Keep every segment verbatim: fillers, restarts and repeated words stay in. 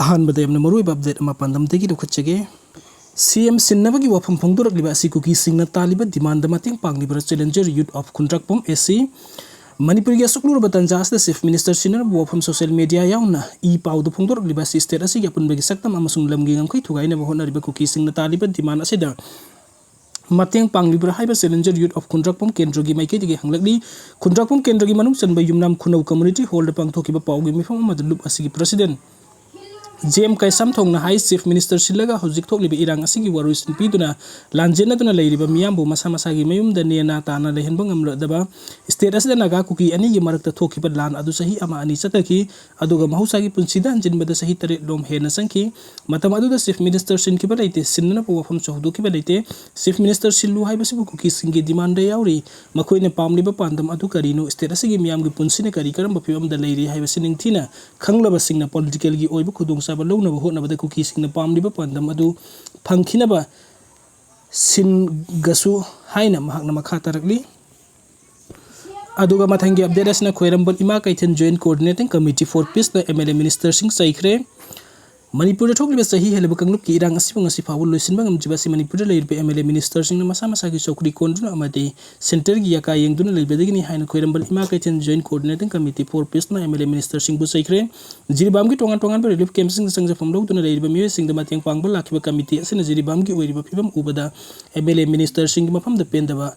ꯑꯍꯥꯟꯕꯗ ꯌꯥꯝꯅ ꯃꯔꯨꯑꯣꯏꯕ ꯑꯞꯗꯦꯠ ꯑꯃ ꯄꯥꯟꯗꯝꯗꯒꯤ ꯂꯧꯈꯠꯆꯒꯦ꯫ ꯁꯤ ꯑꯦꯝ ꯁꯤꯟꯅꯕꯒꯤ ꯋꯥꯐꯝ ꯐꯣꯡꯗꯣꯔꯛꯂꯤꯕ ꯑꯁꯤ ꯀꯨꯀꯤꯁꯤꯡꯅ ꯇꯥꯜꯂꯤꯕ ꯗꯤꯃꯥꯟꯗ ꯃꯇꯦꯡ ꯄꯥꯡꯂꯤꯕꯔꯥ? ꯆꯦꯂꯦꯟꯖꯔ ꯌꯨꯠ ꯑꯣꯐ ꯈꯨꯟꯗ꯭ꯔꯥꯛꯄꯝ ꯑꯦ ꯁꯤ꯫ ꯃꯅꯤꯄꯨꯔꯒꯤ ꯑꯁꯨꯛ ꯂꯨꯔꯕ ꯇꯥꯟꯖꯥ ꯑꯁꯤꯗ ꯆꯤꯐ ꯃꯤꯅꯤꯁꯇꯔ ꯁꯤꯟꯅꯅꯕ ꯋꯥꯐꯝ ꯁꯣꯁꯤꯌꯦꯜ ꯃꯦꯗꯤꯌꯥ ꯌꯥꯎꯅ ꯏ ꯄꯥꯎꯗ ꯐꯣꯡꯗꯣꯔꯛꯂꯤꯕ ꯑꯁꯤ ꯁ꯭ꯇꯦꯠ ꯑꯁꯤꯒꯤ ꯑꯄꯨꯟꯕꯒꯤ ꯁꯛꯇꯝ ꯑꯃꯁꯨꯡ ꯂꯝꯒꯤ ꯉꯝꯈꯩ ꯊꯨꯒꯥꯏꯅꯕ ꯍꯣꯠꯅꯔꯤꯕ ꯀꯨꯀꯤꯁꯤꯡꯅ ꯇꯥꯜꯂꯤꯕ ꯗꯤꯃꯥꯟ ꯑꯁꯤꯗ ꯃꯇꯦꯡ ꯄꯥꯡꯂꯤꯕ꯭ꯔꯥ ꯍꯥꯏꯕ ꯆꯦꯂꯦꯟꯖꯔ ꯌꯨꯠ ꯑꯣꯐ ꯈꯨꯟꯗ꯭ꯔꯥꯛꯄꯝ ꯀꯦꯟꯗ꯭ꯔꯒꯤ ꯃꯥꯏꯀꯩꯗꯒꯤ ꯍꯪꯂꯛꯂꯤ꯫ ꯈꯨꯟꯗ꯭ꯔꯥꯛꯄꯝ ꯀꯦꯟꯗ꯭ꯔꯒꯤ ꯃꯅꯨꯡ ꯆꯟꯕ ꯌꯨꯝꯅꯥꯝ ꯈꯨꯅꯧ ꯀꯝꯃꯨꯅꯤꯇꯤ ꯍꯣꯜꯗ ꯄꯥꯡꯊꯣꯛꯈꯤꯕ ꯄꯥꯎꯒꯤ ꯃꯤꯐꯝ ꯑꯃꯗ ꯂꯨꯞ ꯑꯁꯤꯒꯤ ꯄ꯭ꯔꯁꯤꯗꯦꯟ ꯖꯦ ꯑꯦꯝ ꯀꯩꯁꯥꯝꯊꯣꯡꯅ ꯍꯥꯏ, ꯆꯤꯐ ꯃꯤꯅꯤꯁꯇꯔ ꯁꯤꯜꯂꯒ ꯍꯧꯖꯤꯛ ꯊꯣꯛꯂꯤꯕ ꯏꯔꯥꯡ ꯑꯁꯤꯒꯤ ꯋꯥꯔꯣꯏꯁꯤꯟ ꯄꯤꯗꯨꯅ ꯂꯥꯟꯖꯦꯟꯅꯗꯨꯅ ꯂꯩꯔꯤꯕ ꯃꯤꯌꯥꯝꯕꯨ ꯃꯁꯥ ꯃꯁꯥꯒꯤ ꯃꯌꯨꯝꯗ ꯅꯦꯅꯥ ꯇꯥꯅ ꯂꯩꯍꯟꯕ ꯉꯝꯂꯗꯕ ꯁ꯭ꯇꯦꯠ ꯑꯁꯤꯗ ꯅꯥꯒꯥ ꯀꯨꯀꯤ ꯑꯅꯤꯒꯤ ꯃꯔꯛꯇ ꯊꯣꯛꯈꯤꯕ ꯂꯥꯟ ꯑꯗꯨ ꯆꯍꯤ ꯑꯃ ꯑꯅꯤ ꯆꯠꯊꯈꯤ, ꯑꯗꯨꯒ ꯃꯍꯧꯁꯥꯒꯤ ꯄꯨꯟꯁꯤꯗ ꯍꯟꯖꯤꯟꯕꯗ ꯆꯍꯤ ꯇꯔꯦꯠ ꯂꯣꯝ ꯍꯦꯟꯅ ꯆꯪꯈꯤ꯫ ꯃꯇꯝ ꯑꯗꯨꯗ ꯆꯤꯐ ꯃꯤꯅꯤꯁꯇꯔ ꯁꯤꯟꯈꯤꯕ ꯂꯩꯇꯦ, ꯁꯤꯟꯅꯅꯕ ꯋꯥꯐꯝꯁꯨ ꯍꯧꯗꯣꯛꯈꯤꯕ ꯂꯩꯇꯦ꯫ ꯆꯤꯐ ꯃꯤꯅꯤꯁꯇꯔ ꯁꯤꯜꯂꯨ ꯍꯥꯏꯕꯁꯤꯕꯨ ꯀꯨꯀꯤꯁꯤꯡꯒꯤ ꯗꯤꯃꯥꯟꯗ ꯌꯥꯎꯔꯤ꯫ ꯃꯈꯣꯏꯅ ꯄꯥꯝꯂꯤꯕ ꯄꯥꯟꯗꯝ ꯑꯗꯨ ꯀꯔꯤꯅꯣ? ꯁ꯭ꯇꯦꯠ ꯑꯁꯤꯒꯤ ꯃꯤꯌꯥꯝꯒꯤ ꯄꯨꯟꯁꯤꯅ ꯀꯔꯤ ꯀꯔꯝꯕ ꯐꯤꯕꯝꯗ ꯂꯩꯔꯤ ꯍꯥꯏꯕꯁꯤ ꯅꯤꯡꯊꯤꯅ ꯈꯪꯂꯕꯁꯤꯡꯅ ꯄꯣꯂꯤꯇꯤꯀꯦꯜꯒꯤ ꯑꯣꯏꯕ ꯈꯨꯗꯣꯡꯆꯥꯕ ꯂꯧꯅꯕ ꯍꯣꯠꯅꯕꯗ ꯀꯨꯀꯤꯁꯤꯡꯅ ꯄꯥꯝꯂꯤꯕ ꯄꯥꯟꯗꯝ ꯑꯗꯨ ꯐꯪꯈꯤꯅꯕ ꯁꯤꯟꯒꯁꯨ ꯍꯥꯏꯅ ꯃꯍꯥꯛꯅ ꯃꯈꯥ ꯇꯥꯔꯛꯂꯤ꯫ ꯑꯗꯨꯒ ꯃꯊꯪꯒꯤ ꯑꯞꯗꯦꯠ ꯑꯁꯤꯅ ꯈ꯭ꯋꯥꯏꯔꯝꯕꯟ ꯏꯃꯥ ꯀꯩꯊꯦꯜ Joint Coordinating Committee for Peaceꯅ ꯑꯦꯝ ꯑꯦꯜ ꯑꯦ ꯃꯤꯅꯤꯁꯇꯔꯁꯤꯡ ꯆꯩꯈ꯭ꯔꯦ꯫ ꯃꯅꯤꯄꯨꯔꯗ ꯊꯣꯛꯂꯤꯕ ꯆꯍꯤ ꯍꯦꯜꯂꯕ ꯀꯥꯡꯂꯨꯞꯀꯤ ꯏꯔꯥꯡ ꯑꯁꯤꯕꯨ ꯉꯁꯤ ꯐꯥꯎꯕ ꯂꯣꯏꯁꯤꯟꯕ ꯉꯝꯗ꯭ꯔꯤꯕ ꯑꯁꯤ ꯃꯅꯤꯄꯨꯔꯗ ꯂꯩꯔꯤꯕ ꯑꯦꯝ ꯑꯦꯜ ꯑꯦ ꯃꯤꯅꯤꯁꯇꯔꯁꯤꯡꯅ ꯃꯁꯥ ꯃꯁꯥꯒꯤ ꯆꯧꯀ꯭ꯔꯤ ꯀꯣꯟꯗꯨꯅ ꯑꯃꯗꯤ ꯁꯦꯟꯇꯔꯒꯤ ꯌꯥꯀꯥ ꯌꯦꯡꯗꯨꯅ ꯂꯩꯕꯗꯒꯤꯅꯤ ꯍꯥꯏꯅ ꯈ꯭ꯋꯥꯏꯔꯝꯕꯟ ꯏꯃꯥ ꯀꯩꯊꯦꯜ Joint Coordinating Committee for Peaceꯅ ꯑꯦꯝ ꯑꯦꯜ ꯑꯦ ꯃꯤꯅꯤꯁꯇꯔꯁꯤꯡꯕꯨ ꯆꯩꯈ꯭ꯔꯦ꯫ ꯖꯤꯔꯤꯕꯥꯝꯒꯤ ꯇꯣꯉꯥꯟ ꯇꯣꯉꯥꯟꯕ ꯔꯤꯂꯤꯐ ꯀꯦꯝꯞꯁꯤꯡꯗ ꯆꯪꯖꯐꯝ ꯂꯧꯗꯨꯅ ꯂꯩꯔꯤꯕ ꯃꯤꯑꯣꯏꯁꯤꯡꯗ ꯃꯇꯦꯡ ꯄꯥꯡꯕ ꯂꯥꯛꯈꯤꯕ ꯀꯃꯤꯇꯤ ꯑꯁꯤꯅ ꯖꯤꯔꯤꯕꯥꯝꯒꯤ ꯑꯣꯏꯔꯤꯕ ꯐꯤꯕꯝ ꯎꯕꯗ ꯑꯦꯝ ꯑꯦꯜ ꯑꯦ ꯃꯤꯅꯤꯁꯇꯔꯁꯤꯡꯒꯤ ꯃꯐꯝꯗ ꯄꯦꯟꯗꯕ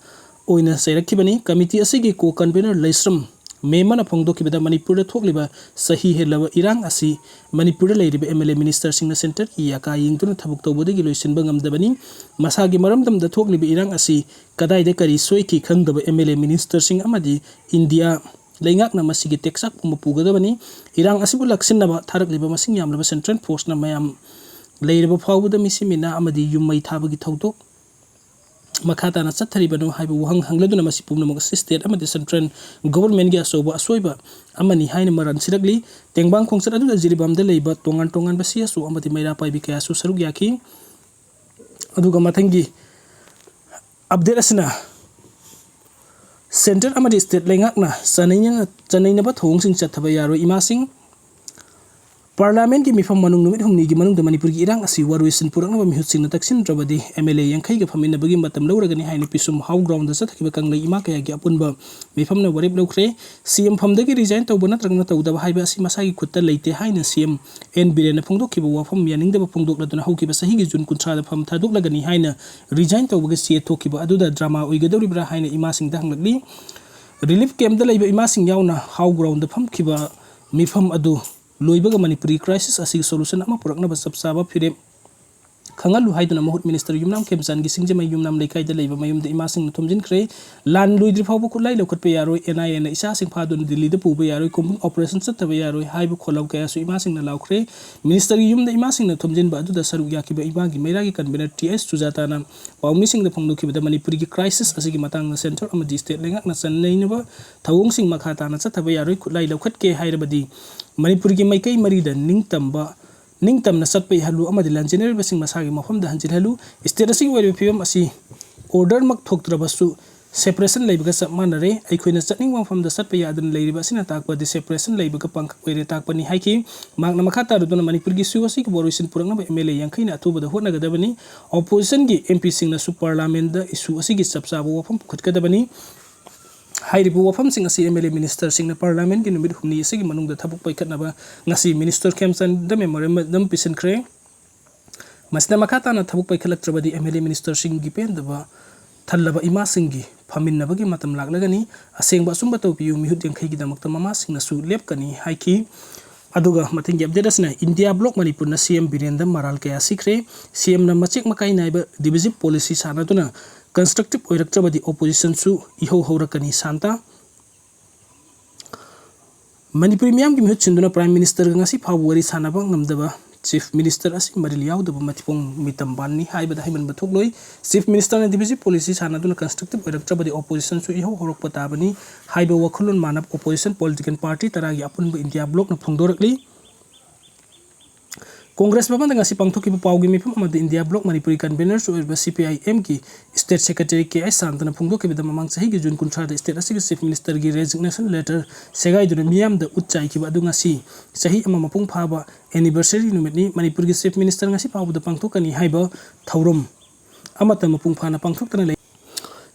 ꯑꯣꯏꯅ ꯆꯩꯔꯛꯈꯤꯕꯅꯤ꯫ ꯀꯃꯤꯇꯤ ꯑꯁꯤꯒꯤ ꯀꯣ ꯀꯟꯚꯦꯅꯔ ꯂꯩꯁ꯭ꯔꯝ ꯃꯦꯃꯅ ꯐꯣꯡꯗꯣꯛꯈꯤꯕꯗ ꯃꯅꯤꯄꯨꯔꯗ ꯊꯣꯛꯂꯤꯕ ꯆꯍꯤ ꯍꯦꯜꯂꯕ ꯏꯔꯥꯡ ꯑꯁꯤ ꯃꯅꯤꯄꯨꯔꯗ ꯂꯩꯔꯤꯕ ꯑꯦꯝ ꯑꯦꯜ ꯑꯦ ꯃꯤꯅꯤꯁꯇꯔꯁꯤꯡꯅ ꯁꯦꯟꯇꯔꯒꯤ ꯌꯥꯀꯥ ꯌꯦꯡꯗꯨꯅ ꯊꯕꯛ ꯇꯧꯕꯗꯒꯤ ꯂꯣꯏꯁꯤꯟꯕ ꯉꯝꯗꯕꯅꯤ꯫ ꯃꯁꯥꯒꯤ ꯃꯔꯝꯗꯝꯗ ꯊꯣꯛꯂꯤꯕ ꯏꯔꯥꯡ ꯑꯁꯤ ꯀꯗꯥꯏꯗ ꯀꯔꯤ ꯁꯣꯏꯈꯤ ꯈꯪꯗꯕ ꯑꯦꯝ ꯑꯦꯜ ꯑꯦ ꯃꯤꯅꯤꯁꯇꯔꯁꯤꯡ ꯑꯃꯗꯤ ꯏꯟꯗꯤꯌꯥ ꯂꯩꯉꯥꯛꯅ ꯃꯁꯤꯒꯤ ꯇꯦꯛꯆꯥꯛ ꯄꯨꯝꯕ ꯄꯨꯒꯗꯕꯅꯤ꯫ ꯏꯔꯥꯡ ꯑꯁꯤꯕꯨ ꯂꯥꯛꯁꯤꯟꯅꯕ ꯊꯥꯔꯛꯂꯤꯕ ꯃꯁꯤꯡ ꯌꯥꯝꯂꯕ ꯁꯦꯟꯇ꯭ꯔꯦꯜ ꯐꯣꯔꯁꯅ ꯃꯌꯥꯝ ꯂꯩꯔꯕ ꯐꯥꯎꯕꯗ ꯃꯤꯁꯤ ꯃꯤꯅꯥ ꯑꯃꯗꯤ ꯌꯨꯝ ꯃꯩ ꯊꯥꯕꯒꯤ ꯊꯧꯗꯣꯛ ꯃꯈꯥ ꯇꯥꯅ ꯆꯠꯊꯔꯤꯕꯅꯣ ꯍꯥꯏꯕ ꯋꯥꯍꯪ ꯍꯪꯂꯗꯨꯅ ꯃꯁꯤ ꯄꯨꯝꯅꯃꯛ ꯑꯁꯤ ꯁ꯭ꯇꯦꯠ ꯑꯃꯗꯤ ꯁꯦꯟꯇ꯭ꯔꯦꯜ ꯒꯣꯚꯔꯟꯃꯦꯟꯠꯀꯤ ꯑꯆꯧꯕ ꯑꯁꯣꯏꯕ ꯑꯃꯅꯤ ꯍꯥꯏꯅ ꯃꯔꯥꯜ ꯁꯤꯔꯛꯂꯤ꯫ ꯇꯦꯡꯕꯥꯡ ꯈꯣꯡꯆꯠ ꯑꯗꯨꯗ ꯖꯤꯔꯤꯕꯥꯝꯗ ꯂꯩꯕ ꯇꯣꯉꯥꯟ ꯇꯣꯉꯥꯟꯕ ꯁꯤ ꯑꯦꯁ ꯑꯣ ꯑꯃꯗꯤ ꯃꯩꯔꯥ ꯄꯥꯏꯕꯤ ꯀꯌꯥꯁꯨ ꯁꯔꯨꯛ ꯌꯥꯈꯤ꯫ ꯑꯗꯨꯒ ꯃꯊꯪꯒꯤ ꯑꯞꯗꯦꯠ ꯑꯁꯤꯅ ꯁꯦꯟꯇ꯭ꯔꯦꯜ ꯑꯃꯗꯤ ꯁ꯭ꯇꯦꯠ ꯂꯩꯉꯥꯛꯅ ꯆꯥꯅꯩꯅ-, ꯆꯥꯅꯩꯅꯕ ꯊꯧꯑꯣꯡꯁꯤꯡ ꯆꯠꯊꯕ ꯌꯥꯔꯣꯏ꯫ ꯏꯃꯥꯁꯤꯡ ꯄꯥꯔꯂꯥꯃꯦꯟꯒꯤ ꯃꯤꯐꯝ ꯃꯅꯨꯡ ꯅꯨꯃꯤꯠ ꯍꯨꯝꯅꯤꯒꯤ ꯃꯅꯨꯡꯗ ꯃꯅꯤꯄꯨꯔꯒꯤ ꯏꯔꯥꯡ ꯑꯁꯤ ꯋꯥꯔꯣꯏꯁꯤꯟ ꯄꯨꯔꯛꯅꯕ ꯃꯤꯍꯨꯠꯁꯤꯡꯅ ꯇꯛꯁꯤꯟꯗ꯭ꯔꯕꯗꯤ ꯑꯦꯝ ꯑꯦꯜ ꯑꯦ ꯌꯥꯡꯈꯩꯒ ꯐꯝꯃꯤꯟꯅꯕꯒꯤ ꯃꯇꯝ ꯂꯧꯔꯒꯅꯤ ꯍꯥꯏꯅ ꯄꯤꯁꯨꯝ ꯍꯥꯎ ꯒ꯭ꯔꯥꯎꯟꯗ ꯆꯠꯊꯈꯤꯕ ꯀꯪꯂꯩ ꯏꯃꯥ ꯀꯌꯥꯒꯤ ꯑꯄꯨꯟꯕ ꯃꯤꯐꯝꯅ ꯋꯥꯔꯦꯞ ꯂꯧꯈ꯭ꯔꯦ꯫ ꯁꯤ ꯑꯦꯝ ꯐꯝꯗꯒꯤ ꯔꯤꯖꯥꯏꯟ ꯇꯧꯕ ꯅꯠꯇ꯭ꯔꯒꯅ ꯇꯧꯗꯕ ꯍꯥꯏꯕ ꯑꯁꯤ ꯃꯁꯥꯒꯤ ꯈꯨꯠꯇ ꯂꯩꯇꯦ ꯍꯥꯏꯅ ꯁꯤ ꯑꯦꯝ ꯑꯦꯟ ꯕꯤꯔꯦꯟꯅ ꯐꯣꯡꯗꯣꯛꯈꯤꯕ ꯋꯥꯐꯝ ꯌꯥꯅꯤꯡꯗꯕ ꯐꯣꯡꯗꯣꯛꯂꯗꯨꯅ ꯍꯧꯈꯤꯕ ꯆꯍꯤꯒꯤ ꯖꯨꯟ ꯀꯨꯟꯊ꯭ꯔꯥꯗ ꯐꯝ ꯊꯥꯗꯣꯛꯂꯒꯅꯤ ꯍꯥꯏꯅ ꯔꯤꯖꯥꯏꯟ ꯇꯧꯕꯒꯤ ꯆꯦ ꯊꯣꯛꯈꯤꯕ ꯑꯗꯨꯗ ꯗ꯭ꯔꯃꯥ ꯑꯣꯏꯒꯗꯧꯔꯤꯕ꯭ꯔꯥ ꯍꯥꯏꯅ ꯏꯃꯥꯁꯤꯡꯗ ꯍꯪꯂꯛꯂꯤ꯫ ꯔꯤꯂꯤꯐ ꯀꯦꯝꯞꯇ ꯂꯩꯕ ꯏꯃꯥꯁꯤꯡ ꯌꯥꯎꯅ ꯍꯥꯎ ꯒ꯭ꯔꯥꯎꯟꯗ ꯐꯝꯈꯤꯕ ꯃꯤꯐꯝ ꯑꯗꯨ ꯂꯣꯏꯕꯒ ꯃꯅꯤꯄꯨꯔꯒꯤ ꯀ꯭ꯔꯥꯏꯁꯤꯁ ꯑꯁꯤꯒꯤ ꯁꯣꯂꯨꯁꯟ ꯑꯃ ꯄꯨꯔꯛꯅꯕ ꯆꯞ ꯆꯥꯕ ꯐꯤꯔꯦꯞ ꯈꯪꯍꯜꯂꯨ ꯍꯥꯏꯗꯨꯅ ꯃꯍꯨꯠ ꯃꯤꯅꯤꯁꯇꯔ ꯌꯨꯝꯅꯥꯝ ꯈꯦꯝꯆꯥꯟꯒꯤ ꯁꯤꯡꯖꯃꯩ ꯌꯨꯝꯅꯥꯝ ꯂꯩꯀꯥꯏꯗ ꯂꯩꯕ ꯃꯌꯨꯝꯗ ꯏꯃꯥꯁꯤꯡꯅ ꯊꯣꯝꯖꯤꯟꯈ꯭ꯔꯦ꯫ ꯂꯥꯟ ꯂꯣꯏꯗ꯭ꯔꯤ ꯐꯥꯎꯕ ꯈꯨꯠꯂꯥꯏ ꯂꯧꯈꯠꯄ ꯌꯥꯔꯣꯏ, ꯑꯦꯟ ꯑꯥꯏ ꯑꯦꯅ ꯏꯆꯥꯁꯤꯡ ꯐꯥꯗꯨꯅ ꯗꯤꯜꯂꯤꯗ ꯄꯨꯕ ꯌꯥꯔꯣꯏ, ꯀꯨꯝꯕꯨꯡ ꯑꯣꯄꯔꯦꯁꯟ ꯆꯠꯊꯕ ꯌꯥꯔꯣꯏ ꯍꯥꯏꯕ ꯈꯣꯜꯂꯥꯎ ꯀꯌꯥꯁꯨ ꯏꯃꯥꯁꯤꯡꯅ ꯂꯥꯎꯈ꯭ꯔꯦ꯫ ꯃꯤꯅꯤꯁꯇꯔꯒꯤ ꯌꯨꯝꯗ ꯏꯃꯥꯁꯤꯡꯅ ꯊꯣꯝꯖꯤꯟꯕ ꯑꯗꯨꯗ ꯁꯔꯨꯛ ꯌꯥꯈꯤꯕ ꯏꯃꯥꯒꯤ ꯃꯩꯔꯥꯒꯤ ꯀꯟꯚꯦꯅꯔ ꯇꯤ ꯑꯦꯁ ꯁꯨꯖꯥꯇꯥꯅ ꯄꯥꯎꯃꯤꯁꯤꯡꯗ ꯐꯣꯡꯗꯣꯛꯈꯤꯕꯗ ꯃꯅꯤꯄꯨꯔꯒꯤ ꯀ꯭ꯔꯥꯏꯁꯤꯁ ꯑꯁꯤꯒꯤ ꯃꯇꯥꯡꯗ ꯁꯦꯟꯇꯔ ꯑꯃꯗꯤ ꯁ꯭ꯇꯦꯠ ꯂꯩꯉꯥꯛꯅ ꯆꯟꯅꯅꯕ ꯊꯧꯑꯣꯡꯁꯤꯡ ꯃꯈꯥ ꯇꯥꯅ ꯆꯠꯊꯕ ꯌꯥꯔꯣꯏ꯫ ꯈꯨꯠꯂꯥꯏ ꯂꯧꯈꯠꯀꯦ ꯍꯥꯏꯔꯕꯗꯤ ꯃꯅꯤꯄꯨꯔꯒꯤ ꯃꯥꯏꯀꯩ ꯃꯔꯤꯗ ꯅꯤꯡꯇꯝꯕ ꯅꯤꯡꯇꯝꯅ ꯆꯠꯄ ꯌꯥꯍꯜꯂꯨ ꯑꯃꯗꯤ ꯂꯥꯟꯖꯦꯟꯅꯔꯤꯕꯁꯤꯡ ꯃꯁꯥꯒꯤ ꯃꯐꯝꯗ ꯍꯟꯖꯤꯜꯍꯜꯂꯨ꯫ ꯁ꯭ꯇꯦꯠ ꯑꯁꯤꯒꯤ ꯑꯣꯏꯔꯤꯕ ꯐꯤꯕꯝ ꯑꯁꯤ ꯑꯣꯔꯗꯔꯃꯛ ꯊꯣꯛꯇ꯭ꯔꯕꯁꯨ ꯁꯦꯄꯔꯦꯁꯟ ꯂꯩꯕꯒ ꯆꯞ ꯃꯥꯟꯅꯔꯦ꯫ ꯑꯩꯈꯣꯏꯅ ꯆꯠꯅꯤꯡꯕ ꯃꯐꯝꯗ ꯆꯠꯄ ꯌꯥꯗꯅ ꯂꯩꯔꯤꯕ ꯑꯁꯤꯅ ꯇꯥꯛꯄꯗꯤ ꯁꯦꯄꯔꯦꯁꯟ ꯂꯩꯕꯒ ꯄꯥꯡꯈꯛ ꯑꯣꯏꯔꯦ ꯇꯥꯛꯄꯅꯤ ꯍꯥꯏꯈꯤ꯫ ꯃꯍꯥꯛꯅ ꯃꯈꯥ ꯇꯥꯔꯗꯨꯅ ꯃꯅꯤꯄꯨꯔꯒꯤ ꯏꯁꯨ ꯑꯁꯤꯒꯤ ꯋꯥꯔꯣꯏꯁꯤꯟ ꯄꯨꯔꯛꯅꯕ ꯑꯦꯝ ꯑꯦꯜ ꯑꯦ ꯌꯥꯡꯈꯩꯅ ꯑꯊꯨꯕꯗ ꯍꯣꯠꯅꯒꯗꯕꯅꯤ꯫ ꯑꯣꯄꯣꯖꯤꯁꯟꯒꯤ ꯑꯦꯝ ꯄꯤꯁꯤꯡꯅꯁꯨ ꯄꯥꯔꯂꯥꯃꯦꯟꯗ ꯏꯁꯨ ꯑꯁꯤꯒꯤ ꯆꯞ ꯆꯥꯕ ꯋꯥꯐꯝ ꯄꯨꯈꯠꯀꯗꯕꯅꯤ꯫ ꯍꯥꯏꯔꯤꯕ ꯋꯥꯐꯝꯁꯤꯡ ꯑꯁꯤ ꯑꯦꯝ ꯑꯦꯜ ꯑꯦ ꯃꯤꯅꯤꯁꯇꯔꯁꯤꯡꯅ ꯄꯥꯔꯂꯥꯃꯦꯟꯒꯤ ꯅꯨꯃꯤꯠ ꯍꯨꯝꯅꯤ ꯑꯁꯤꯒꯤ ꯃꯅꯨꯡꯗ ꯊꯕꯛ ꯄꯥꯏꯈꯠꯅꯕ ꯉꯁꯤ ꯃꯤꯅꯤꯁꯇꯔ ꯈꯦꯝꯆꯟꯗ ꯃꯦꯃꯣꯔꯦꯟꯗꯝ ꯄꯤꯁꯤꯟꯈ꯭ꯔꯦ꯫ ꯃꯁꯤꯗ ꯃꯈꯥ ꯇꯥꯅ ꯊꯕꯛ ꯄꯥꯏꯈꯠꯂꯛꯇ꯭ꯔꯕꯗꯤ ꯑꯦꯝ ꯑꯦꯜ ꯑꯦ ꯃꯤꯅꯤꯁꯇꯔꯁꯤꯡꯒꯤ ꯄꯦꯟꯗꯕ ꯊꯜꯂꯕ ꯏꯃꯥꯁꯤꯡꯒꯤ ꯐꯝꯃꯤꯟꯅꯕꯒꯤ ꯃꯇꯝ ꯂꯥꯛꯂꯒꯅꯤ꯫ ꯑꯁꯦꯡꯕ ꯑꯆꯨꯝꯕ ꯇꯧꯕꯤꯌꯨ, ꯃꯤꯍꯨꯠ ꯌꯥꯡꯈꯩꯒꯤꯗꯃꯛꯇ ꯃꯃꯥꯁꯤꯡꯅꯁꯨ ꯂꯦꯞꯀꯅꯤ ꯍꯥꯏꯈꯤ꯫ ꯑꯗꯨꯒ ꯃꯊꯪꯒꯤ ꯑꯞꯗꯦꯠ ꯑꯁꯤꯅ ꯏꯟꯗꯤꯌꯥ ꯕ꯭ꯂꯣꯛ ꯃꯅꯤꯄꯨꯔꯅ ꯁꯤ ꯑꯦꯝ ꯕꯤꯔꯦꯟꯗ ꯃꯔꯥꯜ ꯀꯌꯥ ꯁꯤꯈ꯭ꯔꯦ꯫ ꯁꯤ ꯑꯦꯝꯅ ꯃꯆꯦꯛ ꯃꯀꯥꯏ ꯅꯥꯏꯕ ꯗꯤꯚꯤꯖꯤꯞ ꯄꯣꯂꯤꯁꯤ ꯁꯥꯟꯅꯗꯨꯅ ꯀꯟꯁꯇ꯭ꯔꯛꯇꯤꯞ ꯑꯣꯏꯔꯛꯇ꯭ꯔꯕꯗꯤ ꯑꯣꯄꯣꯖꯤꯁꯟꯁꯨ ꯏꯍꯧ ꯍꯧꯔꯛꯀꯅꯤ꯫ ꯁꯥꯟꯇ꯫ ꯃꯅꯤꯄꯨꯔꯤ ꯃꯤꯌꯥꯝꯒꯤ ꯃꯤꯍꯨꯠ ꯁꯤꯟꯗꯨꯅ ꯄ꯭ꯔꯥꯏꯝ ꯃꯤꯅꯤꯁꯇꯔꯒ ꯉꯁꯤ ꯐꯥꯎꯕ ꯋꯥꯔꯤ ꯁꯥꯟꯅꯕ ꯉꯝꯗꯕ ꯆꯤꯐ ꯃꯤꯅꯤꯁꯇꯔ ꯑꯁꯤ ꯃꯔꯤꯜ ꯌꯥꯎꯗꯕ ꯃꯊꯤꯕꯣꯡ ꯃꯤꯇꯝꯕꯥꯟꯅꯤ ꯍꯥꯏꯕꯗ ꯍꯥꯏꯃꯟꯕ ꯊꯣꯛꯂꯣꯏ꯫ ꯆꯤꯐ ꯃꯤꯅꯤꯁꯇꯔꯅ ꯗꯤꯚꯤꯖꯤꯞ ꯄꯣꯂꯤꯁꯤ ꯁꯥꯟꯅꯗꯨꯅ ꯀꯟꯁꯇ꯭ꯔꯛꯇꯤꯞ ꯑꯣꯏꯔꯛꯇ꯭ꯔꯕꯗꯤ ꯑꯣꯄꯣꯖꯤꯁꯟꯁꯨ ꯏꯍꯧ ꯍꯧꯔꯛꯄ ꯇꯥꯕꯅꯤ ꯍꯥꯏꯕ ꯋꯥꯈꯜꯂꯣꯟ ꯃꯥꯟꯅꯕ ꯑꯣꯄꯣꯖꯤꯁꯟ ꯄꯣꯂꯤꯇꯤꯀꯦꯜ ꯄꯥꯔꯇꯤ ꯇꯔꯥꯒꯤ ꯑꯄꯨꯟꯕ ꯏꯟꯗꯤꯌꯥ ꯕ꯭ꯂꯣꯛꯅ ꯐꯣꯡꯗꯣꯔꯛꯂꯤ꯫ ꯀꯣꯡꯒ꯭ꯔꯦꯁ ꯚꯕꯟꯗ ꯉꯁꯤ ꯄꯥꯡꯊꯣꯛꯈꯤꯕ ꯄꯥꯎꯒꯤ ꯃꯤꯐꯝ ꯑꯃꯗ ꯏꯟꯗꯤꯌꯥ ꯕ꯭ꯂꯣꯛ ꯃꯅꯤꯄꯨꯔꯤ ꯀꯟꯚꯦꯅꯔꯁꯨ ꯑꯣꯏꯔꯤꯕ ꯁꯤ ꯄꯤ ꯑꯥꯏ ꯑꯦꯝꯒꯤ ꯁ꯭ꯇꯦꯠ ꯁꯦꯀ꯭ꯔꯦꯇꯔꯤ ꯀꯦ ꯑꯩꯆ ꯁꯥꯟꯇꯅ ꯐꯣꯡꯗꯣꯛꯈꯤꯕꯗ, ꯃꯃꯥꯡ ꯆꯍꯤꯒꯤ ꯖꯨꯟ ꯀꯨꯟꯊ꯭ꯔꯥꯗ ꯁ꯭ꯇꯦꯠ ꯑꯁꯤꯒꯤ ꯆꯤꯐ ꯃꯤꯅꯤꯁꯇꯔꯒꯤ ꯔꯦꯖꯤꯒꯅꯦꯁꯟ ꯂꯦꯇꯔ ꯁꯦꯒꯥꯏꯗꯨꯅ ꯃꯤꯌꯥꯝꯗ ꯎꯠ ꯆꯥꯏꯈꯤꯕ ꯑꯗꯨ ꯉꯁꯤ ꯆꯍꯤ ꯑꯃ ꯃꯄꯨꯡ ꯐꯥꯕ ꯑꯦꯅꯤꯚꯔꯁꯔꯤ ꯅꯨꯃꯤꯠꯅꯤ꯫ ꯃꯅꯤꯄꯨꯔꯒꯤ ꯆꯤꯐ ꯃꯤꯅꯤꯁꯇꯔ ꯉꯁꯤ ꯐꯥꯎꯕꯗ ꯄꯥꯡꯊꯣꯛꯀꯅꯤ ꯍꯥꯏꯕ ꯊꯧꯔꯝ ꯑꯃꯠꯇ ꯃꯄꯨꯡ ꯐꯥꯅ ꯄꯥꯡꯊꯣꯛꯇꯅ ꯂꯩ꯫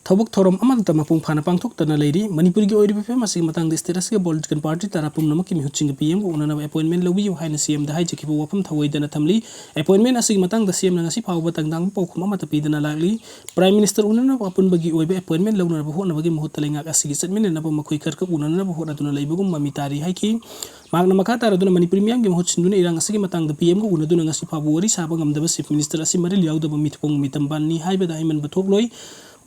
ꯊꯕꯛ ꯊꯧꯔꯝ ꯑꯃꯠꯇ ꯃꯄꯨꯡ ꯐꯥꯅ ꯄꯥꯡꯊꯣꯛꯇꯅ ꯂꯩꯔꯤ꯫ ꯃꯅꯤꯄꯨꯔꯒꯤ ꯑꯣꯏꯔꯤꯕ ꯐꯤꯕꯝ ꯑꯁꯤꯒꯤ ꯃꯇꯥꯡꯗ ꯁ꯭ꯇꯦꯠ ꯑꯁꯤꯒꯤ ꯄꯣꯂꯤꯇꯤꯀꯦꯜ ꯄꯥꯔꯇꯤ ꯇꯔꯥ ꯄꯨꯝꯅꯃꯛꯀꯤ ꯃꯤꯍꯨꯠꯁꯤꯡꯒ ꯄꯤ ꯑꯦꯝꯒ ꯎꯅꯅꯕ ꯑꯦꯄꯣꯏꯟꯃꯦꯟ ꯂꯧꯕꯤꯌꯨ ꯍꯥꯏꯅ ꯁꯤ ꯑꯦꯝꯗ ꯍꯥꯏꯖꯈꯤꯕ ꯋꯥꯐꯝ ꯊꯑꯣꯏꯗꯅ ꯊꯝꯂꯤ꯫ ꯑꯦꯄꯣꯏꯟꯃꯦꯟ ꯑꯁꯤꯒꯤ ꯃꯇꯥꯡꯗ ꯁꯤ ꯑꯦꯝꯅ ꯉꯁꯤ ꯐꯥꯎꯕ ꯇꯪꯗꯥꯡꯕ ꯄꯥꯎꯈꯨꯝ ꯑꯃꯠꯇ ꯄꯤꯗꯅ ꯂꯥꯛꯂꯤ꯫ ꯄ꯭ꯔꯥꯏꯝ ꯃꯤꯅꯤꯁꯇꯔ ꯎꯅꯅꯕ ꯑꯄꯨꯟꯕꯒꯤ ꯑꯣꯏꯕ ꯑꯦꯄꯣꯏꯟꯃꯦꯟ ꯂꯧꯅꯅꯕ ꯍꯣꯠꯅꯕꯒꯤ ꯃꯍꯨꯠꯇ ꯂꯩꯉꯥꯛ ꯑꯁꯤꯒꯤ ꯆꯠꯃꯤꯟꯅꯅꯕ ꯃꯈꯣꯏ ꯈꯔꯈꯛ ꯎꯅꯅꯕ ꯍꯣꯠꯅꯗꯨꯅ ꯂꯩꯕꯒꯨꯝ ꯃꯃꯤ ꯇꯥꯔꯤ ꯍꯥꯏꯈꯤ꯫ ꯃꯍꯥꯛꯅ ꯃꯈꯥ ꯇꯥꯔꯗꯨꯅ ꯃꯅꯤꯄꯨꯔꯤ ꯃꯤꯌꯥꯝꯒꯤ ꯃꯍꯨꯠ ꯁꯤꯟꯗꯨꯅ ꯏꯔꯥꯡ ꯑꯁꯤꯒꯤ ꯃꯇꯥꯡꯗ ꯄꯤ ꯑꯦꯝꯒ ꯎꯅꯗꯨꯅ ꯉꯁꯤ ꯐꯥꯎꯕ ꯋꯥꯔꯤ ꯁꯥꯕ ꯉꯝꯗꯕ ꯆꯤꯐ ꯃꯤꯅꯤꯁꯇꯔ ꯑꯁꯤ ꯃꯔꯤꯜ ꯌꯥꯎꯗꯕ ꯃꯤꯊꯨꯡ ꯃꯤꯇꯝꯕꯥꯟꯅꯤ ꯍꯥꯏꯕꯗ ꯍꯥꯏꯃꯟꯕ ꯊꯣꯛꯂꯣꯏ꯫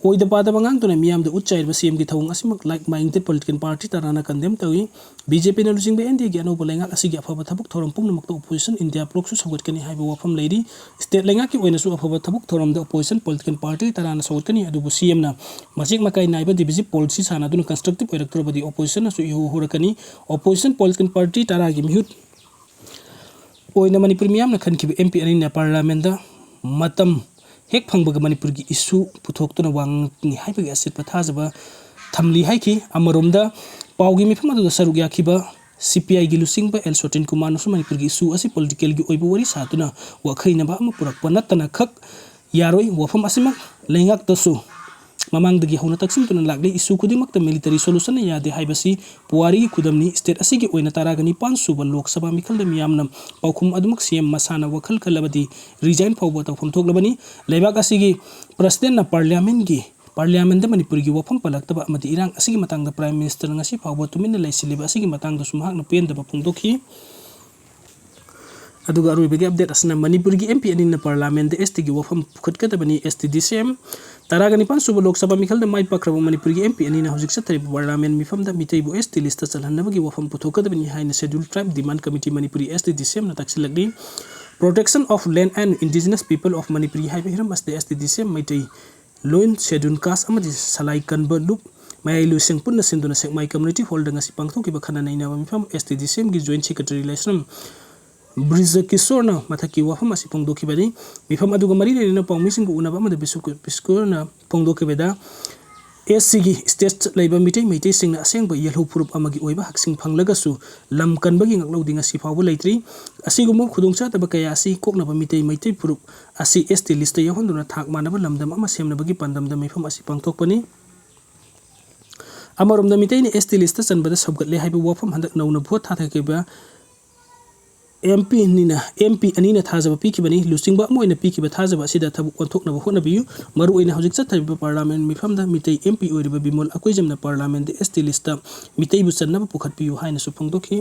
ꯑꯣꯏꯗ ꯄꯥꯗꯕ ꯉꯥꯡꯗꯨꯅ ꯃꯤꯌꯥꯝꯗ ꯎꯠ ꯆꯥꯏꯔꯤꯕ ꯁꯤ ꯑꯦꯝꯒꯤ ꯊꯧꯑꯣꯡ ꯑꯁꯤꯃꯛ like minded political party ꯇꯔꯥꯅ condemn ꯇꯧꯏ꯫ ꯕꯤ ꯖꯦ ꯄꯤꯅ ꯂꯨꯆꯤꯡꯕ ꯑꯦꯟ ꯗꯤ ꯑꯦꯒꯤ ꯑꯅꯧꯕ ꯂꯩꯉꯥꯛ ꯑꯁꯤꯒꯤ ꯑꯐꯕ ꯊꯕꯛ ꯊꯧꯔꯝ ꯄꯨꯝꯅꯃꯛꯇ ꯑꯣꯄꯣꯖꯤꯁꯟ ꯏꯟꯗꯤꯌꯥ ꯕ꯭ꯂꯣꯛꯁꯨ ꯁꯧꯒꯠꯀꯅꯤ ꯍꯥꯏꯕ ꯋꯥꯐꯝ ꯂꯩꯔꯤ꯫ ꯁ꯭ꯇꯦꯠ ꯂꯩꯉꯥꯛꯀꯤ ꯑꯣꯏꯅꯁꯨ ꯑꯐꯕ ꯊꯕꯛ ꯊꯧꯔꯝꯗ ꯑꯣꯄꯣꯖꯤꯁꯟ ꯄꯣꯂꯤꯇꯤꯀꯦꯜ ꯄꯥꯔꯇꯤ ꯇꯔꯥꯅ ꯁꯧꯒꯠꯀꯅꯤ, ꯑꯗꯨꯕꯨ ꯁꯤ ꯑꯦꯝꯅ ꯃꯆꯦꯛ ꯃꯀꯥꯏ ꯅꯥꯏꯕ ꯗꯤꯚꯤꯖꯤꯞ ꯄꯣꯂꯤꯁꯤ ꯁꯥꯟꯅꯗꯨꯅ ꯀꯟꯁꯇ꯭ꯔꯛꯇꯤꯞ ꯑꯣꯏꯔꯛꯇ꯭ꯔꯕꯗꯤ ꯑꯣꯄꯣꯖꯤꯁꯟꯅꯁꯨ ꯏꯍꯨ ꯍꯨꯔꯛꯀꯅꯤ꯫ ꯑꯣꯄꯣꯖꯤꯁꯟ ꯄꯣꯂꯤꯇꯤꯀꯦꯜ ꯄꯥꯔꯇꯤ ꯇꯔꯥꯒꯤ ꯃꯤꯍꯨꯠ ꯑꯣꯏꯅ ꯃꯅꯤꯄꯨꯔ ꯃꯤꯌꯥꯝꯅ ꯈꯟꯈꯤꯕ ꯑꯦꯝ ꯄꯤ ꯑꯅꯤꯅ ꯄꯥꯔꯂꯤꯌꯥꯃꯦꯟꯗ ꯃꯇꯝ ꯍꯦꯛ ꯐꯪꯕꯒ ꯃꯅꯤꯄꯨꯔꯒꯤ ꯏꯁꯨ ꯄꯨꯊꯣꯛꯇꯨꯅ ꯋꯥ ꯉꯥꯡꯉꯤ ꯍꯥꯏꯕꯒꯤ ꯑꯆꯦꯠꯄ ꯊꯥꯖꯕ ꯊꯝꯂꯤ ꯍꯥꯏꯈꯤ꯫ ꯑꯃꯔꯣꯝꯗ ꯄꯥꯎꯒꯤ ꯃꯤꯐꯝ ꯑꯗꯨꯗ ꯁꯔꯨꯛ ꯌꯥꯈꯤꯕ ꯁꯤ ꯄꯤ ꯑꯥꯏꯒꯤ ꯂꯨꯆꯤꯡꯕ ꯑꯦꯜ ꯁꯣꯇꯤꯟ ꯀꯨꯃꯥꯔꯅꯁꯨ ꯃꯅꯤꯄꯨꯔꯒꯤ ꯏꯁꯨ ꯑꯁꯤ ꯄꯣꯂꯤꯇꯤꯀꯦꯜꯒꯤ ꯑꯣꯏꯕ ꯋꯥꯔꯤ ꯁꯥꯗꯨꯅ ꯋꯥꯈꯩꯅꯕ ꯑꯃ ꯄꯨꯔꯛꯄ ꯅꯠꯇꯅ ꯈꯛ ꯌꯥꯔꯣꯏ꯫ ꯋꯥꯐꯝ ꯑꯁꯤꯃꯛ ꯂꯩꯉꯥꯛꯇꯁꯨ ꯃꯃꯥꯡꯗꯒꯤ ꯍꯧꯅ ꯇꯛꯁꯤꯟꯗꯨꯅ ꯂꯥꯛꯂꯤ꯫ ꯏꯁꯨ ꯈꯨꯗꯤꯡꯃꯛꯇ ꯃꯤꯂꯤꯇꯔꯤ ꯁꯣꯂꯨꯁꯟꯅ ꯌꯥꯗꯦ ꯍꯥꯏꯕꯁꯤ ꯄꯨꯋꯥꯔꯤꯒꯤ ꯈꯨꯗꯝꯅꯤ꯫ ꯁ꯭ꯇꯦꯠ ꯑꯁꯤꯒꯤ ꯑꯣꯏꯅ ꯇꯔꯥꯒ ꯅꯤꯄꯥꯟ ꯁꯨꯕ ꯂꯣꯛ ꯁꯚꯥ ꯃꯤꯈꯜꯗ ꯃꯤꯌꯥꯝꯅ ꯄꯥꯎꯈꯨꯝ ꯑꯗꯨꯃꯛ ꯁꯤ ꯑꯦꯝ ꯃꯁꯥꯅ ꯋꯥꯈꯜ ꯈꯜꯂꯕꯗꯤ ꯔꯤꯖꯥꯏꯟ ꯐꯥꯎꯕ ꯇꯧꯐꯝ ꯊꯣꯛꯂꯕꯅꯤ꯫ ꯂꯩꯕꯥꯛ ꯑꯁꯤꯒꯤ ꯄ꯭ꯔꯁꯤꯗꯦꯟꯅ ꯄꯥꯔꯂꯤꯌꯥꯃꯦꯟꯒꯤ, ꯄꯥꯔꯂꯤꯌꯥꯃꯦꯟꯗ ꯃꯅꯤꯄꯨꯔꯒꯤ ꯋꯥꯐꯝ ꯄꯜꯂꯛꯇꯕ ꯑꯃꯗꯤ ꯏꯔꯥꯡ ꯑꯁꯤꯒꯤ ꯃꯇꯥꯡꯗ ꯄ꯭ꯔꯥꯏꯝ ꯃꯤꯅꯤꯁꯇꯔ ꯉꯁꯤ ꯐꯥꯎꯕ ꯇꯨꯃꯤꯟꯅ ꯂꯩꯁꯤꯜꯂꯤꯕ ꯑꯁꯤꯒꯤ ꯃꯇꯥꯡꯗꯁꯨ ꯃꯍꯥꯛꯅ ꯄꯦꯟꯗꯕ ꯐꯣꯡꯗꯣꯛꯈꯤ꯫ ꯑꯗꯨꯒ ꯑꯔꯣꯏꯕꯒꯤ ꯑꯞꯗꯦꯠ ꯑꯁꯤꯅ ꯃꯅꯤꯄꯨꯔꯒꯤ ꯑꯦꯝ ꯄꯤ ꯑꯅꯤꯅ ꯄꯥꯔꯂꯤꯌꯥꯃꯦꯟꯗ ꯑꯦꯁ ꯇꯤꯒꯤ ꯋꯥꯐꯝ ꯄꯨꯈꯠꯀꯗꯕꯅꯤ꯫ ꯑꯦꯁ ꯇꯤ ꯗꯤ ꯁꯤ ꯑꯦꯝ ꯇꯔꯥꯒ ꯅꯤꯄꯥꯟ ꯁꯨꯕ ꯂꯣꯛ ꯁꯚꯥ ꯃꯤꯈꯜꯗ ꯃꯥꯏ ꯄꯥꯛꯈ꯭ꯔꯕ ꯃꯅꯤꯄꯨꯔꯒꯤ ꯑꯦꯝ ꯄꯤ ꯑꯅꯤꯅ ꯍꯧꯖꯤꯛ ꯆꯠꯊꯔꯤꯕ ꯄꯥꯔꯂꯤꯌꯥꯃꯦꯟ ꯃꯤꯐꯝꯗ ꯃꯤꯇꯩꯕꯨ ꯑꯦꯁ ꯇꯤ ꯂꯤꯁꯇ ꯆꯜꯍꯟꯅꯕꯒꯤ ꯋꯥꯐꯝ ꯄꯨꯊꯣꯛꯀꯗꯕꯅꯤ ꯍꯥꯏꯅ ꯁꯦꯗ꯭ꯌꯨꯜ ꯇ꯭ꯔꯥꯏꯕ ꯗꯤꯃꯥꯟ ꯀꯃꯤꯇꯤ ꯃꯅꯤꯄꯨꯔꯤ, ꯑꯦꯁ ꯇꯤ ꯗꯤ ꯁꯤ ꯑꯦꯝꯅ ꯇꯥꯛꯁꯤꯜꯂꯛꯂꯤ꯫ Protection of Land and Indigenous People of Manipuri ꯍꯥꯏꯕ ꯍꯤꯔꯝ ꯑꯁꯤꯗ ꯑꯦꯁ ꯇꯤ ꯗꯤ ꯁꯤ ꯑꯦꯝ ꯃꯩꯇꯩ ꯂꯣꯏꯟ, ꯁꯦꯗ꯭ꯌꯨꯜ ꯀꯥꯁ ꯑꯃꯗꯤ ꯁꯂꯥꯏ ꯀꯟꯕ ꯂꯨꯞ ꯃꯌꯥꯏ ꯂꯣꯏꯁꯪ ꯄꯨꯟꯅ ꯁꯤꯟꯗꯨꯅ ꯁꯦꯛꯃꯥꯏ ꯀꯝꯃ꯭ꯌꯨꯅꯤꯇꯤ ꯍꯣꯜꯗ ꯉꯁꯤ ꯄꯥꯡꯊꯣꯛꯈꯤꯕ ꯈꯟꯅ ꯅꯩꯅꯕ ꯃꯤꯐꯝ ꯑꯦꯁ ꯇꯤ ꯗꯤ ꯁꯤ ꯑꯦꯝꯒꯤ ꯖꯣꯏꯟ ꯁꯦꯀ꯭ꯔꯦꯇꯔꯤ ꯂꯥꯏꯁ꯭ꯔꯝ ꯕ꯭ꯔꯤꯖ ꯀꯤꯁꯣꯔꯅ ꯃꯊꯛꯀꯤ ꯋꯥꯐꯝ ꯑꯁꯤ ꯐꯣꯡꯗꯣꯛꯈꯤꯕꯅꯤ꯫ ꯃꯤꯐꯝ ꯑꯗꯨꯒ ꯃꯔꯤ ꯂꯩꯅꯅ ꯄꯥꯎꯃꯤꯁꯤꯡꯒ ꯎꯅꯕ ꯑꯃꯗ ꯕꯤꯁꯨ ꯀꯤꯁꯣꯔꯅ ꯐꯣꯡꯗꯣꯛꯈꯤꯕꯗ, ꯑꯦꯁ ꯁꯤꯒꯤ ꯁ꯭ꯇꯦꯇꯁ ꯂꯩꯕ ꯃꯤꯇꯩ ꯃꯩꯇꯩꯁꯤꯡꯅ ꯑꯁꯦꯡꯕ ꯌꯦꯜꯍꯧ ꯐꯨꯔꯨꯞ ꯑꯃꯒꯤ ꯑꯣꯏꯕ ꯍꯛꯁꯤꯡ ꯐꯪꯂꯒꯁꯨ ꯂꯝ ꯀꯟꯕꯒꯤ ꯉꯥꯛꯂꯧꯗꯤ ꯉꯁꯤ ꯐꯥꯎꯕ ꯂꯩꯇ꯭ꯔꯤ꯫ ꯑꯁꯤꯒꯨꯝꯕ ꯈꯨꯗꯣꯡꯆꯥꯗꯕ ꯀꯌꯥ ꯑꯁꯤ ꯀꯣꯛꯅꯕ ꯃꯤꯇꯩ ꯃꯩꯇꯩ ꯐꯨꯔꯨꯞ ꯑꯁꯤ ꯑꯦꯁ ꯇꯤ ꯂꯤꯁꯇ ꯌꯥꯎꯍꯟꯗꯨꯅ ꯊꯥꯛ ꯃꯥꯟꯅꯕ ꯂꯝꯗꯝ ꯑꯃ ꯁꯦꯝꯅꯕꯒꯤ ꯄꯥꯟꯗꯝꯗ ꯃꯤꯐꯝ ꯑꯁꯤ ꯄꯥꯡꯊꯣꯛꯄꯅꯤ꯫ ꯑꯃꯔꯣꯝꯗ, ꯃꯤꯇꯩꯅ ꯑꯦꯁ ꯇꯤ ꯂꯤꯁꯇ ꯆꯟꯕꯗ ꯁꯧꯒꯠꯂꯦ ꯍꯥꯏꯕ ꯋꯥꯐꯝ ꯍꯟꯗꯛ ꯅꯧꯅ ꯚꯣꯠ ꯊꯥꯊꯈꯤꯕ ꯑꯦꯝ ꯄꯤꯅꯤꯅ, ꯑꯦꯝ ꯄꯤ ꯑꯅꯤꯅ ꯊꯥꯖꯕ ꯄꯤꯈꯤꯕꯅꯤ꯫ ꯂꯨꯆꯤꯡꯕ ꯑꯃ ꯑꯣꯏꯅ ꯄꯤꯈꯤꯕ ꯊꯥꯖꯕ ꯑꯁꯤꯗ ꯊꯕꯛ ꯑꯣꯟꯊꯣꯛꯅꯕ ꯍꯣꯠꯅꯕꯤꯌꯨ꯫ ꯃꯔꯨꯑꯣꯏꯅ ꯍꯧꯖꯤꯛ ꯆꯠꯊꯔꯤꯕ ꯄꯥꯔꯂꯥꯃꯦꯟ ꯃꯤꯐꯝꯗ ꯃꯤꯇꯩ ꯑꯦꯝ ꯄꯤ ꯑꯣꯏꯔꯤꯕ ꯕꯤꯃꯣꯜ ꯑꯀꯣꯏꯖꯝꯅ ꯄꯥꯔꯂꯥꯃꯦꯟꯗ ꯑꯦꯁ ꯇꯤ ꯂꯤꯁꯇ ꯃꯤꯇꯩꯕꯨ ꯆꯟꯅꯕ ꯄꯨꯈꯠꯄꯤꯌꯨ ꯍꯥꯏꯅꯁꯨ ꯐꯣꯡꯗꯣꯛꯈꯤ꯫